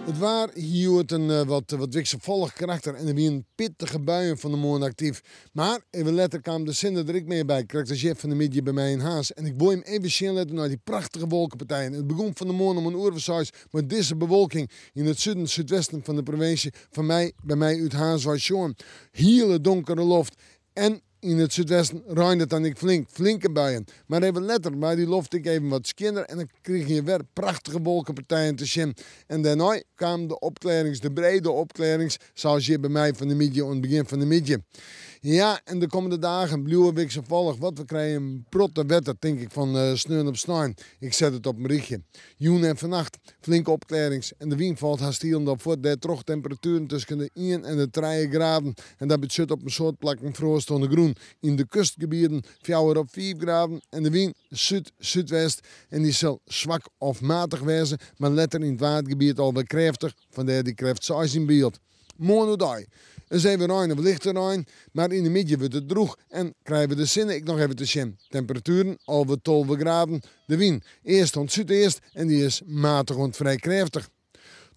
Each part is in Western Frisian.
It waar hie hjoed in wat wat wikselfallich karakter en der wienen pittige buien fan de moarn aktyf. Mar even letter kaam de sinne der ek mear by, krekt as hjir fan de middei by my yn Harns. En ik wol jim even sjen litte nei dy prachtige wolkepartijen. It begûn fan de moarn om in oere foar seis mei dizze bewolking yn it suden súdwesten fan de provinsje fan my by my út Harns wei sjoen. Hiele donkere loft en yn it súdwesten reinde it dan ek flink, flinke buien. Mar even letter waard dy loft ek even wat skjinner en dan krigen je wer prachtige wolkepartijen te sjen. En dêrnei kamen de opklearrings, de brede opklearrings, sa as hjir by my fan de middei oan it begjin fan de middei. Ja, en de kommende dagen bliuwe wikselfallich, want we krije in protte wetter, tink ik, fan sneon op snein. Ik set it op in rychje. Jûn en fannacht flinke opklearrings en de wyn falt hast hielendal fuort. Dêrtroch temperatueren tusken de ien en de trije graden. En dat betsjut op in soad plakken froast oan de grûn. Yn de kustgebieten fjouwer of fiif graden en de wyn súd-súdwest. En dy sil swak of matich wêze, mar letter yn it Waadgebiet al wer krêftich, fandêr dy krêft seis yn byld. Moarn oerdei is even rein of lichte rein, mar yn de middei wurdt it drûch en krije we de sinne ek noch even te sjen. Temperatueren 11, 12 graden. De wyn east oant súdeast en dy is matich oant frij krêftich.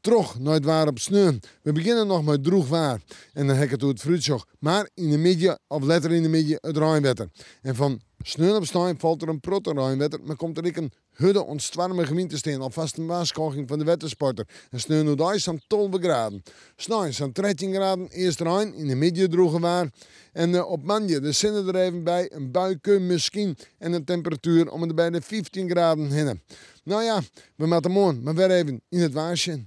Troch nei it waar op sneon. We begjinne noch mei drûch waar en dan ha ik it oer it foarútsjoch, mar yn de middei of letter yn de middei it reinwetter. En fan sneon op snein falt der in protte reinwetter, mar komt der ek in Hurde oant stoarmige wyn te stean, alfêst in warskôging fan de wettersporter. En sneon oerdei sa'n 12 graden. Snein sa'n 13 graden, earst rein, yn de middei drûger waar. En op moandei de sinne der even by, in buike miskien en in temperatuer om en by de 15 graden hinne. No ja, we moatte moarn mar wer even yn it waar sjen.